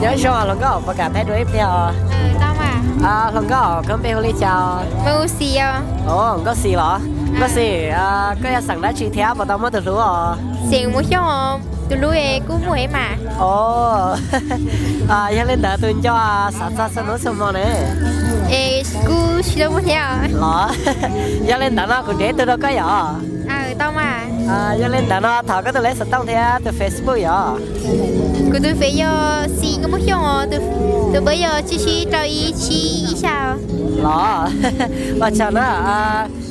Nyob zoo hluas nkauj, puas kam thaij dua ib pliag os? Hluas nkauj, koj npe hu li cas? Nkauj Xis los? Nkauj Xis, koj yog xeem dab tsi thiab puas tau muaj tus hlub os? Xeem Mus Xyooj, tus hlub kuj muaj mas. Yog li ntawd tus nco xav txog txhua hnub txhua hmo ne? Kuj tsis tau muaj thiab. Los, yog li ntawd no kuv nrhiav ib tug rau koj yom? Yog li ntawd no thov koj tus lej xov tooj thiab tus Facebook yom? Kuv tus Face yog Xis Nkauj Mus Xyooj, tus npawb yog tsib tsib rau ib tsib ib xya. Los, ua tsaug na.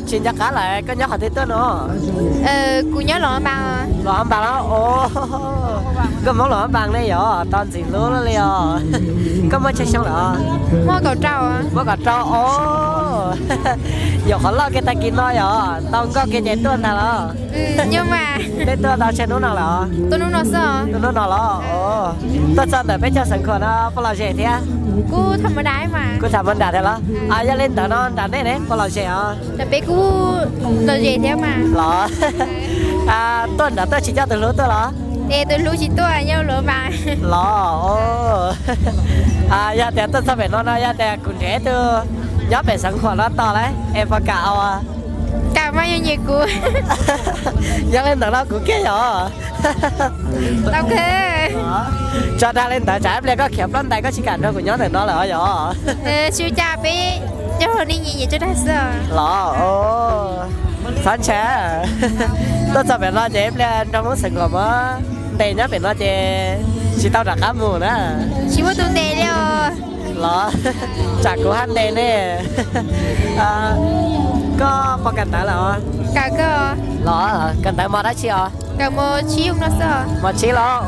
Tsis nco qab lawm, koj nyob qhov twg tuaj no? Kuv nyob Luam Pha Npas. Luam Pha Npas los? Nkauj Hmoob Luam Pha Npas ne yom, tau ntxim hlub li os. Koj muaj tsawg xyoo lawm? Muaj kaum rau. Muaj kaum rau os. Nyuam qhuav loj kiag tag kis no yom, tau nkauj kiag ces tuaj ntag los? Nyob mas. Neb tuaj tau tsawg hnub no lawm? Tuaj hnub no xwb. Tuaj hnub no los? Tuaj txog ntawm peb caug Xeev Khuam no puas lom zem thiab? Kuj tham ma nram thiab los? Yog li ntawd no nram nej ne puas lom zem os? Nram peb kuj lom zem thiab mas. Los, tuaj nram tuaj tsis coj tus hlub tuaj los? Es tus hlub tsis tuaj, nyob Luam Pha Npas. Los, yog tias tuaj txog pem no no yog tias kuv nrhiav ib tug nyob pem Xeev Khuam no tos lauj, es puas kam? Kam mas, yog nyiam kuv. Yog li ntawd no kuv kiag yom. Tso dag li ntawd, tsam ib pliag koj khiav plaub ntais koj tsis kam nrog kuv nyob ntawm no lawm os yom. Tsis ua cas, peb cov hluas nej nyiam nyiam tso dag xwb. Los, txhob ntshai. Tuaj txog pem no ces ib pliag nrog Hmoob Xeev Khuam muab ntes nyob pem no ces tsis tau rov qab mus na. Tsis muaj tus ntes li os. Los, tsam kuv haj ntes ne. Koj puas kawm ntawv lawm os? Los, kawm ntawv mos dab tsi os? Mos tsib los?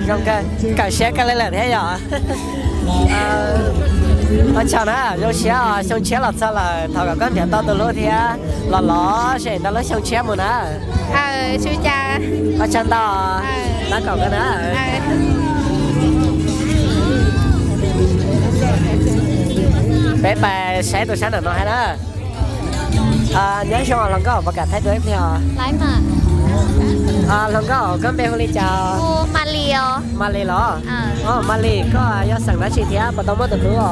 Zoo kawg, kawm siab kawg li lawm thiab yom. Ua tsaug na, zoo siab os, xyoo tshiab los txog lawm, thov kom koj nrhiav tau tus hlub thiab los lom zem nrog lub xyoo tshiab mus na. Ua tsaug ntau, tab kaum koj na. Peb pais saib tus sab nram no hais na. Nyob zoo hluas nkauj, puas kam thaij dua ib pliag os? Hluas nkauj, koj npe hu li cas? Mas Lis los? Mas Lis, koj yog xeem dab tsi thiab puas tau muaj tus hlub os?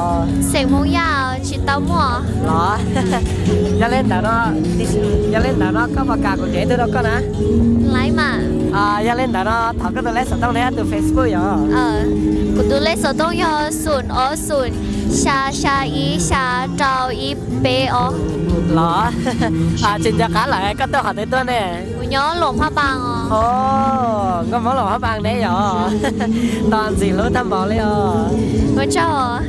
Los, yog li ntawd no, yog li ntawd no koj puas kam kuv nrhiav ib tug rau koj na? Yog li ntawd no thov koj tus lej xov tooj thiab tus Facebook yom? Kuv tus lej xov tooj yog xoom ob xoom xya xya ib xya rau ib peb os. Los, tsis nco qab lawm, koj tuaj qhov twg tuaj ne? Kuv nyob Luam Phaj Npas os. Nkauj Hmoob Luam Phaj Npas ne yom? Tau ntxim hlub tag npaum li os. Ua tsaug.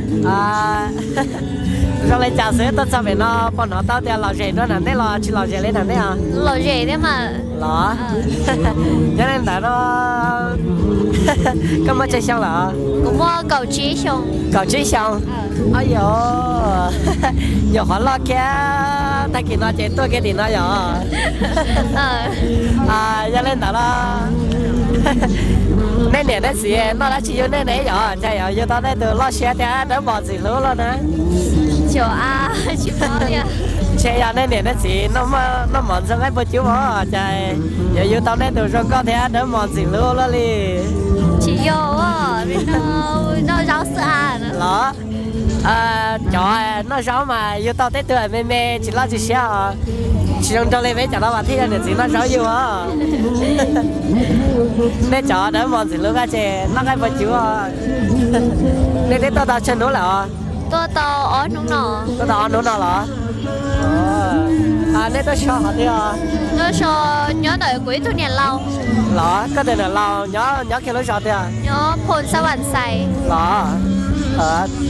Zoo li cas xwb tuaj txog pem no puas hnov tau tias lom zem dua nram nej los tsis lom zem li nram nej os? Lom zem thiab mas. Los, nyob li ntawd no koj muaj tsawg xyoo lawm? Kuv muaj kaum tsib xyoo. Kaum tsib xyoo. Yog, nyuam qhuav loj kiag tag kis no ces tuaj kiag tim no yom? Yog li ntawd los nej niam nej txiv noj dab tsi yug nej ne yom, cas yuav yug tau nej tus loj siab thiab dawb mos ntxim hlub luaj na? Ntshe yog nej niam nej txiv noj mov ntxuag nqaij puas cub os, cas yuav yug tau nej tus zoo nkauj thiab dawb mos ntxim hlub luaj li. Tsis yog, noj zaub xwb a. Los, cov noj zaub mas yug tau tej tug me me tsis loj tsis siab os, tsis zoo nraug li peb cov no mas thiaj yog niam txiv noj zaub yug os. Nej cov dawb mos ntxim hlub koj ces noj nqaij puas cub os. Nej twb tuaj tau tsawg hnub lawm os? Tuaj tau ob hnub no. Tuaj tau ob hnub no los? Nej tuaj so qhov twg os? Tuaj so nyob ntawm kuv ib tug niam laus. Los, koj tus niam laus nyob kiag lub zos twg? Nyob Phoos Xab Vam Xais. Los,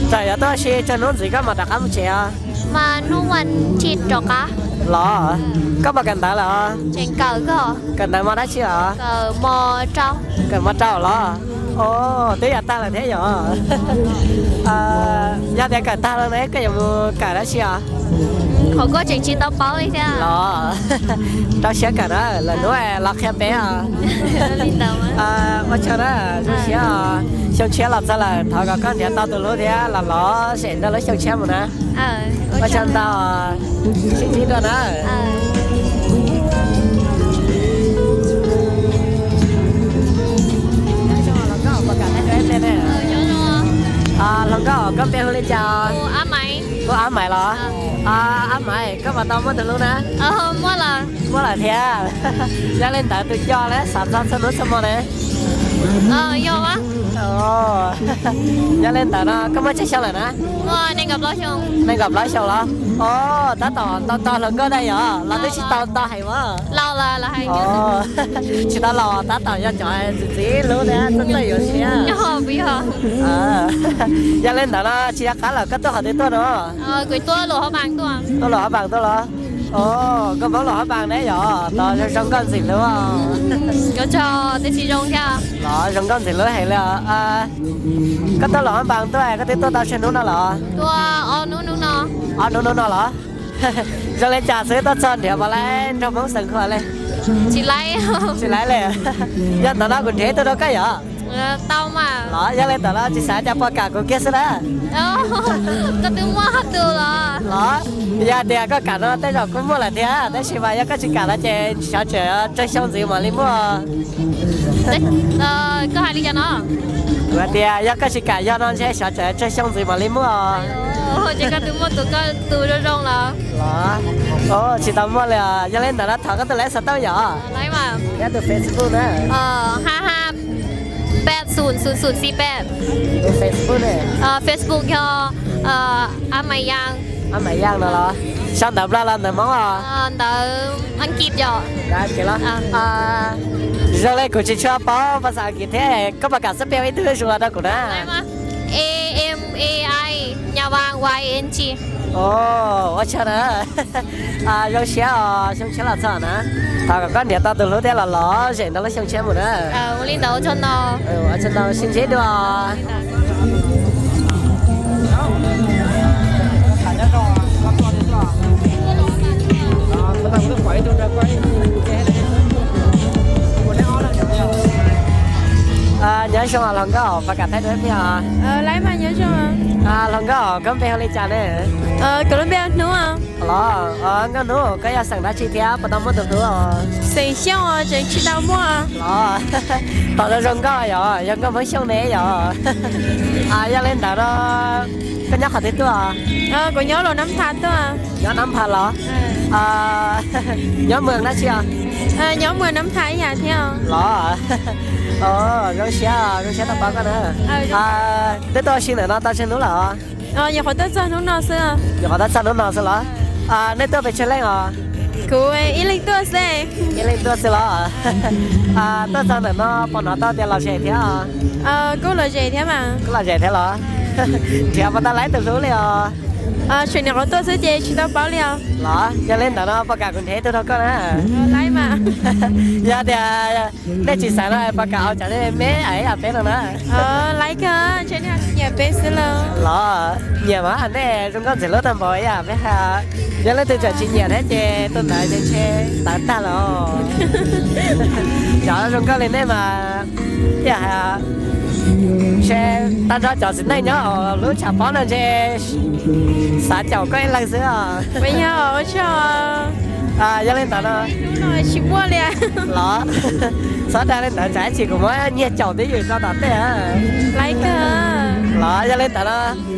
txawm yuav tuaj ua si tsawg hnub ntxiv koj mam rov qab mus tsev os? Mas hnub vas thib rov qab. Los, koj puas kawm ntawv lawm os? Tseem kawm. Koj kawm ntawv mos dab tsi lawm? Kawm mos rau. Kawm mos rau los? Os, twb yuav tag lawm thiab yom? Yog tias kawm tag lawm ne koj yuav mus kawm dab tsi os? Qhov koj tseem tsis tau paub li thiab. Los, rau siab kawm na, lwm hnub los qhia peb os. Ua tsaug na, zoo siab os. Xyoo tshiab los txog lawm, thov kom koj nrhiav tau tus hlub thiab los lom zem nrog lub xyoo tshiab mus na. Ua tsaug ntau, sib ntsib dua na. Nyob zoo los koj puas kam thaij dua ib pliag ne? Koj npe hu li cas? Kuv Ab Maiv los? Ab Maiv, koj puas tau muaj tus hlub na? Muaj lawm thiab. Yog li ntawd tus nco lawv xav txog txhua hnub txhua hmo ne? Yog li ntawd no koj muaj tsawg xyoo lawm na? Nees nkaum plaub xyoo los? Os, tab tom nto tog hluas nkauj dab yog los twb tsis tau nto heev mas. Tsis tau laus, tab tom yog cov ntxim ntxim hlub thiab txawj txawj yuav siab. Yog li ntawd no tsis nco qab lawm koj tuaj qhov twg tuaj no? Tuaj Luam Hab Npaas tuaj los? Os, koj Hmoob Luam Hab Npaas ne yog tau zoo nkauj ntxim hlub. Los zoo nkauj ntxim hlub heev li os. Koj tuaj Luam Hab Npaas tuaj koj twb tuaj tau tsawg hnub no los? Ob hnub hnub no los? Zoo li cas xwb tuaj txog nrhiav puas laib nrog Hmoob xeem Hua li? Tsis laib li. Yog ntawm no kuv nrhiav ib tug rau koj yog? Los yog li ntawd los tsis xav cas puas kam kuv kiag xwb na? Los yog tias koj kam no tej zaum kuj muaj lawm thiab, tab sis mas yog koj tsis kam no ces xyov tseem tsawg xyoo ntxiv mam li muaj. Kuv hais tias yog koj tsis kam yog no ntshe xyov tseem tsawg xyoo ntxiv mam li muaj. Los, tsis tau muaj li os. Yog li ntawd no thov koj tus lej xov tooj yog? Tus Facebook na? Peb xum xum xum xib peb. Tus Facebook ne? Facebook yog Ab Maiv Yaaj. Ab Maiv Yaaj no los? Sau ntawv Nplog los ntawv Hmoob os? Ntawv Ankit yog. Zoo li kuv tsis tshua paub phas xas Ankit thiab, koj puas kam xub piav ib tug zuj zus los rau kuv na? A M A I Nyavang Y N G. Ua tsaug na. Zoo siab os, xyoo tshiab los txog na. Thov kom koj nrhiav tau tus hlub thiab los lom zem ntau lub xyoo tshiab mus na. Ua tsaug ntau, sib ntsib dua. Nyob zoo hluas nkauj, puas kam thaij duab ib pliag? Hluas nkauj, koj npe hu li cas ne? Los, Nkauj Hnub, koj yog xeem dab tsi thiab puas tau muaj tus hlub? Xeem Xyooj, tseem tsis tau muaj. Los, tos zoo zoo nkauj yog, yog nkauj Hmoob Xyooj ne yog? Yog li ntawd no, koj nyob qhov twg tuaj? Kuv nyob Luam Nab Pha tuaj. Nyob Nab Pha los? Nyob moos dab tsi os? Nyob moos Nab Pha ib yam thiab. Los, zoo siab, zoo siab tau pom koj na. Twb tuaj ua si ntawm no tau tsawg hnub lawm? Nyuam qhuav tuaj txog hnub no xwb. Nyuam qhuav tuaj txog hnub no xwb los? Nej tuaj pes tsawg leej os? Kuv ib leeg tuaj xwb. Ib leeg tuaj xwb los? Tuaj txog ntawm no puas hnov tau tias lom zem thiab? Kuj lom zem thiab mas. Kuj lom zem thiab los? Nrhiav puas tau laib tus hlub li os? Tseem nyuam qhuav tuaj xwb ces tsis tau paub li os. Los yog li ntawd no puas kam kuv nrhiav ib tug rau koj na? Yog tias nej tsis xav no puas kam ua cov me me ib yam peb no na? Laib kawg, ntshe nej nyiam peb xwb lauj. Los nyiam mas, nej zoo nkauj ntxim hlub tag npaum ib yam peb hais. Yog leej twg tseem tsis nyiam thiab ces tus ntawd ces ntshe tawv tag lawm. Cov zoo nkauj li nej mas ib yam hais, ntshe tag nrho cov txiv neej nyob hauv lub tshav pob no ntshe xav caum koj ib leeg xwb os. Yog li ntawd no, tsis muaj li los? Txhob dag li ntawd, tsam ib chim kuv muab nyiag caum twj ywm rau tom tej. Laib kawg. Los yog li ntawd no,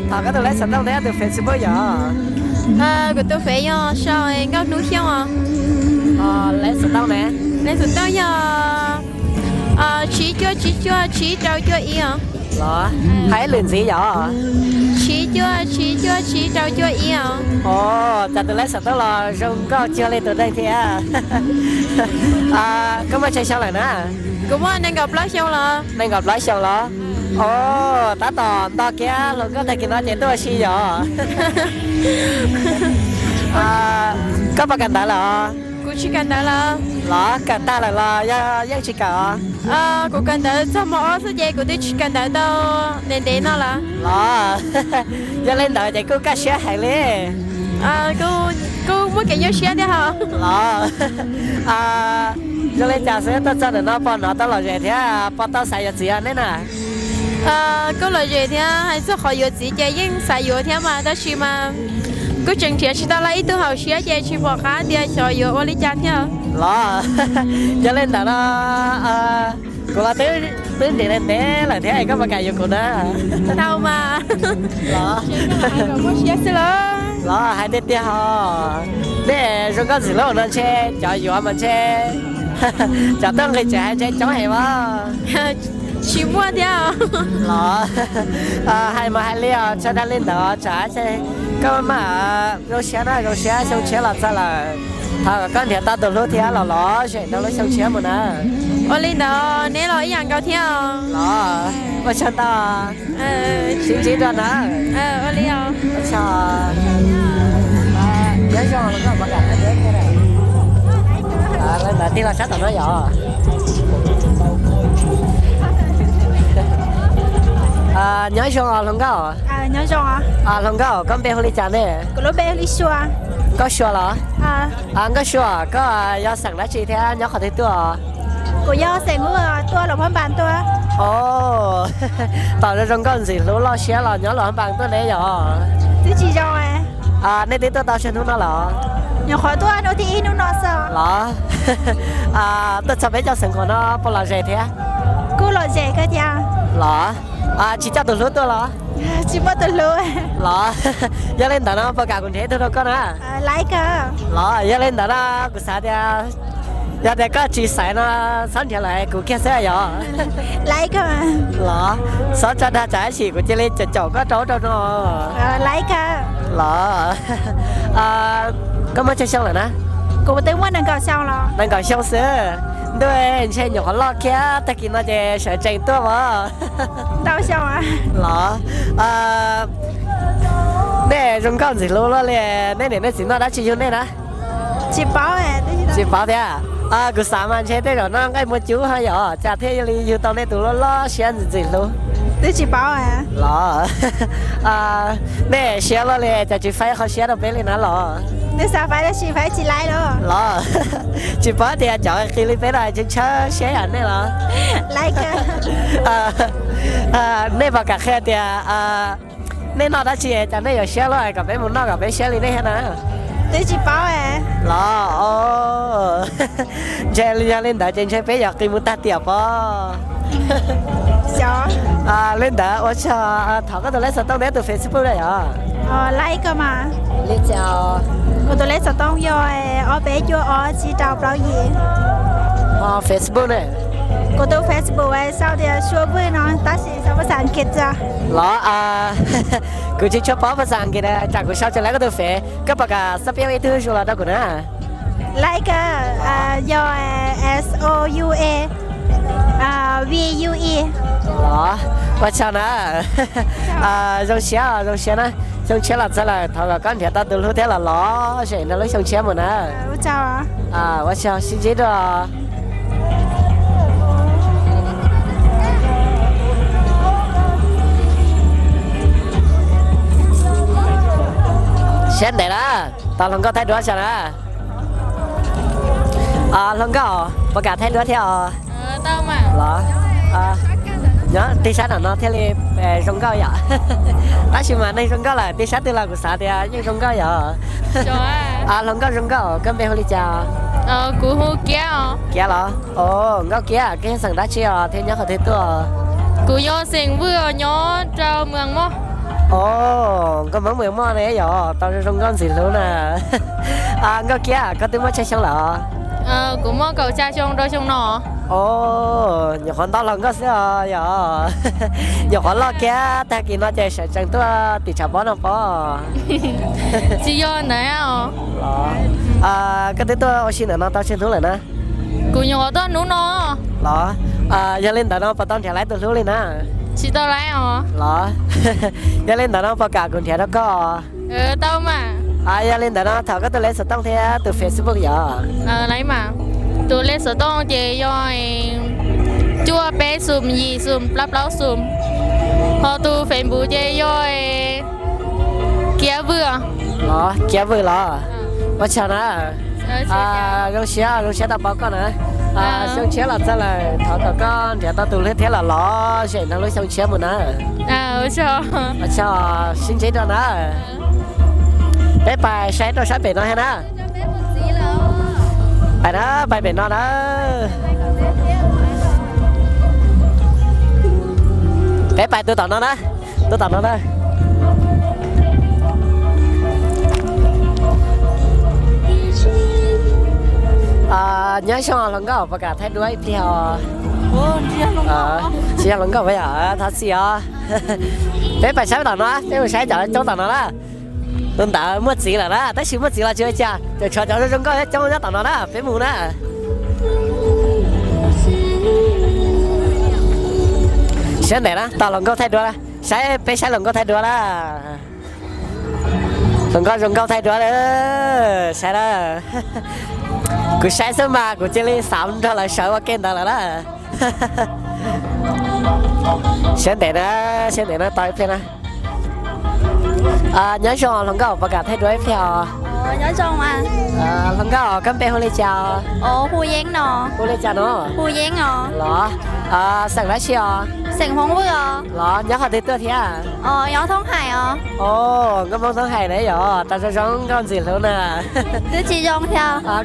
thov koj tus lej xov tooj thiab tus Facebook yog? Kuv tus Face yog sau Nkauj Hnub Xyooj os. Lej xov tooj ne? Lej xov tooj yog tsib cuaj tsib cuaj tsib rau cuaj ib os. Los, hais ib lwm ntxiv yog? Tsib cuaj tsib cuaj tsib rau cuaj ib os. Os, cas tus lej xov tooj los zoo nkauj cuag li tus neeg thiab. Koj muaj tsawg xyoo lawm na? Kuv muaj nees nkaum plaub xyoo los. Nees nkaum plaub xyoo los? Os, tab tom nto kiag hluas nkauj tag kis no ces tuaj ua si yog? Koj puas kawm ntawv lawm? Kuv tsis kawm ntawv lawm. Los kawm tag lawm los yog yeej tsis kawm os? Kuv kawm ntawv txog mos ob xwb ces kuv twb tsis kawm ntawv tau ntev ntev no lawm. Los, yog li ntawd ces kuj kaj siab heev li. Kuj muaj kev nyuaj siab thiab hos. Los, zoo li cas xwb tuaj txog ntawm no puas hnov tau lom zem thiab puas tau xav yuav txiv neb na? Kuj lom zem thiab, hais txog qhov yuav txiv ces yeej xav yuav thiab mas, tab sis mas kuj tseem nrhiav tsis tau lawm ib tug haum siab ces tsis pom qab tias xyov yuav ua li cas thiab. Los, yog li ntawd no, Kuv los twb nres ntev lawm thiab koj puas kam yuav kuv na? Tau mas. Los, los hais tiag tiag hos. Nej zoo nkauj ntxim hlub no ntshe cov yuav mas ntshe cov tuaj nqis tsev hais ntshe coob heev mas. Tsis muaj thiab. Los, hais mas hais li os, tsis dag li ntawd tsam koj maj mam zoo siab na, zoo siab xyoo tshiab los txog lawm. Thov kom koj nrhiav tau tus hlub thiab los lom zem rau lub xyoo tshiab mus na. Ua li ntawd neb los ib yam nkaus thiab. Los, ua tsaug ntau. Sib ntsib dua na. Ua li os. Nyob zoo los koj, leej ntawd tig los sab tom no yom. Nyob zoo os hluas nkauj. Hluas nkauj, koj npe hu li cas ne? Nkauj Sua los? Nkauj Sua, koj yog xeem dab tsi thiab nyob qhov twg tuaj? Kuv yog xeem Hmoob tuaj Luam Phaj Npas tuaj. Tom zoo zoo nkauj ntxim hlub loj siab los nyob Luam Phaj Npas tuaj ne yom? Twb tsis zoo. Nej twb tuaj tau tsawg hnub no lawm? Nyuam qhuav tuaj hnub thib ib hnub no xwb. Los, tuaj txog peb cov xeem Hmoob no puas lom zem thiab? Kuj lom zem kawg thiab. Los, tsis coj tus hlub tuaj los? Tsis muaj tus hlub. Los, yog li ntawd no puas kam kuv nrhiav ib tug rau koj na? Los, yog li ntawd no kuv xav tias yog tias koj tsis xaiv no txhob nrhiav lawm kuv kiag xwb yom? Los, txhob tso dag tsam ib chim kuv cia li caum caum koj rau ub rau no. Los, koj muaj tsawg xyoo lawm na? Kuv twb muaj nees nkaum xyoo los. Nees nkaum xyoo xwb. Ntuj, ntshe nyuam qhuav loj kiag, tag kis no ces sawv tsees tuaj mas. Ntau xyoo. Los, nej zoo nkauj ntxim hlub luaj li, nej niam nej txiv noj dab tsi yug nej na? Tsis paub. Tsis paub thiab. Kuv xav mas ntshe tej zaum noj nqaij muag cub ho yom, cas thiaj li yug tau nej tus loj loj siab ntxim ntxim hlub. Twb tsis paub. Los, nej siab luaj li cas tsis faib qhov siab rau peb li na los? Nws xav faib tab sis faib tsis laib los. Los, tsis paub tias cov qis li peb no tsis tshawb siab yam nej los? Nej puas kam qhia tias nej noj dab tsi cas nej yuav siab luaj kom peb mus noj kom peb siab li nej thiab na? Twb tsis paub. Los, ntshe yog li ntawd ces ntshe peb yuav qis mus tag tiam pob. Li ntawd ua tsaug, thov koj tus lej xov tooj thiab tus Facebook na yom. Li cas? Kuv tus lej xov tooj yog ob peb cuaj ob tsib rau plaub yim. Facebook ne? Kuv tus Facebook sau tias Sua Vwj no tab sis sau phas xas Askiv tso. Los, kuv tsis tshua paub phas xas Askiv na, tsam kuv sau tsis laib koj tus Face, koj puas kam xab piab ib tug zuj zus los rau kuv na? Like, yog S O U A V U E. Los, ua tsaug na. Zoo siab, zoo siab na. Xyoo tshiab los txog lawm, thov kom koj nrhiav tau tus hlub thiab los lom zem nrog lub xyoo tshiab mus na. Ua tsaug, sib ntsib dua. Siab ntev na, tos hluas nkauj thaij duab tso na. Hluas nkauj, puas kam thaij duab thiab os? Los, nyob tig sab nram no thiaj li zoo nkauj yom. Tab sis mas neeg zoo nkauj lawm tig sab twg los kuv xav tias yeej zoo nkauj yom. Hluas nkauj zoo nkauj, koj npe hu li cas? Kiab los? Nkauj Kiab, koj yog xeem dab tsi os thiab nyob qhov twg tuaj? Kuv yog xeem Vwj os, nyob rau Muas Moj. Nkauj Hmoob Muas Moj ne yom, tau zoo nkauj ntxim hlub na. Nkauj Kiab, koj twb muaj tsawg xyoo lawm? Kuv muaj kaum xya xyoo rau xyoo no. Nyuam qhuav nto hluas nkauj xwb os yom. Nyuam qhuav loj kiag, tag kis no ces sawv tsees tuaj tim tshav pob no pob. Tsis yog ntawd. Koj twb tuaj ua si ntawm no tau tsawg hnub lawm na? Kuv nyuam qhuav tuaj hnub no. Los, yog li ntawd no puas tau nrhiav laib tus hlub li na? Tsis tau laib os. Los, yog li ntawd no puas kam kuv nrhiav rau koj? Tau mas. Yog li ntawd no thov koj tus lej xov tooj thiab tus Facebook yom. Tus lej xov tooj ces yog cuaj peb xum yim xum plaub plaub xum, ho tus Facebook ces yog Kiab Vwj. Los, Kiab Vwj los? Ua tsaug na. Zoo siab, zoo siab tau paub koj na. Xyoo tshiab los txog lawm, thov kom koj nrhiav tau tus hlub thiab los lom zem nrog lub xyoo tshiab mus na. Ua tsaug, sib ntsib dua na. Peb pais saib rau sab pem no thiab na. Pais na, pais pem no na. Peb pais tus tom no na, tus tom no na. Nyob zoo hluas nkauj, puas kam thaij duab ib pliag os? Tsis yog hluas nkauj puas yog? Thov txim os. Peb pais saib tom no, peb mus saib cov coob tom no na. Tus ntawd muaj txiv lawm na, tab sis muaj txiv los tsis ua cas, tseem tshuav cov zoo zoo nkauj coob nyob tom no na, peb mus na. Siab ntev na, tos hluas nkauj thaij duab, saib peb saib hluas nkauj thaij duab na. Hluas nkauj zoo nkauj thaij duab, saib na. Kuv saib xwb mas kuv cia li xav nrog lawv sawv ua ke ntawd lawm na. Siab ntev na, siab ntev na, tos ib pliag na. Nyob zoo hluas nkauj, puas kam thaij duab ib pliag os? Hluas nkauj, koj npe hu li cas? Hu li cas no? Los, xeem dab tsi os? Los nyob qhov twg tuaj thiab? Nkauj Hmoob Thoob Hais na yog, tau zoo zoo nkauj ntxim hlub na.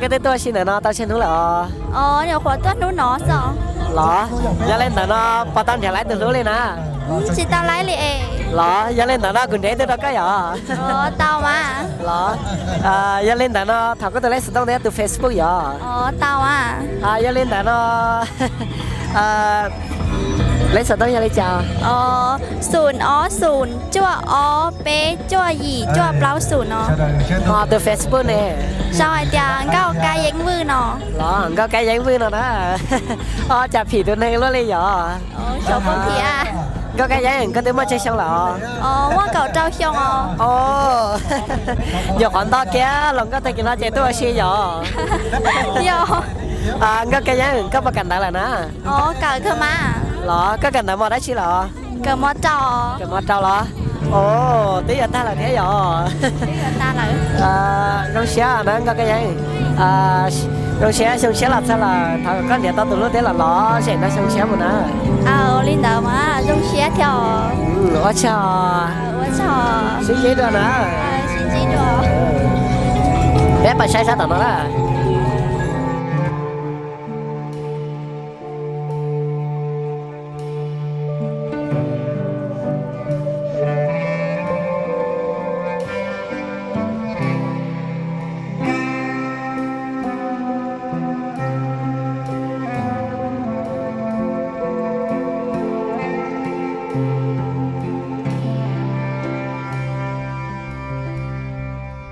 Koj twb tuaj ua si ntawm no tau tsawg hnub lawm os? Los, yog li ntawd no puas tau nrhiav laib tus hlub li na? Los, yog li ntawd no kuv nrhiav ib tug rau koj yog? Los, yog li ntawd no thov koj tus lej xov tooj thiab tus Facebook yog? Yog li ntawd no lej xov tooj yog li cas? Xum ob xum cuaj ob peb cuaj yim cuaj plaub xum no. Ho tus Facebook ne? Sau hais tias Nkauj Kab Yeeb Vwj no. Los, Nkauj Kab Yeeb Vwj no na. Ho cas phim tus neeg luaj li yog? Nkauj Kab Yeeb, koj twb muaj tsawg xyoo lawm? Muaj kaum rau xyoo os. Nyuam qhuav nto kiag hluas nkauj tag kis no ces tuaj ua si yog? Nkauj Kab Yeeb, koj puas kawm ntawv lawm na? Kawm kawg mas. Los, koj kawm ntawv mos dab tsi lawm? Kawm mos rau. Kawm mos rau los? Twb yuav tag lawm thiab yog? Zoo siab na Nkauj Kab Yeeb. Zoo siab, xyoo tshiab los txog lawm, thov kom koj nrhiav tau tus hlub thiab los lom zem nrog xyoo tshiab mus na. Li ntawd mas zoo siab thiab. Ua tsaug. Sib ntsib dua na. Peb pais saib sab tom no na.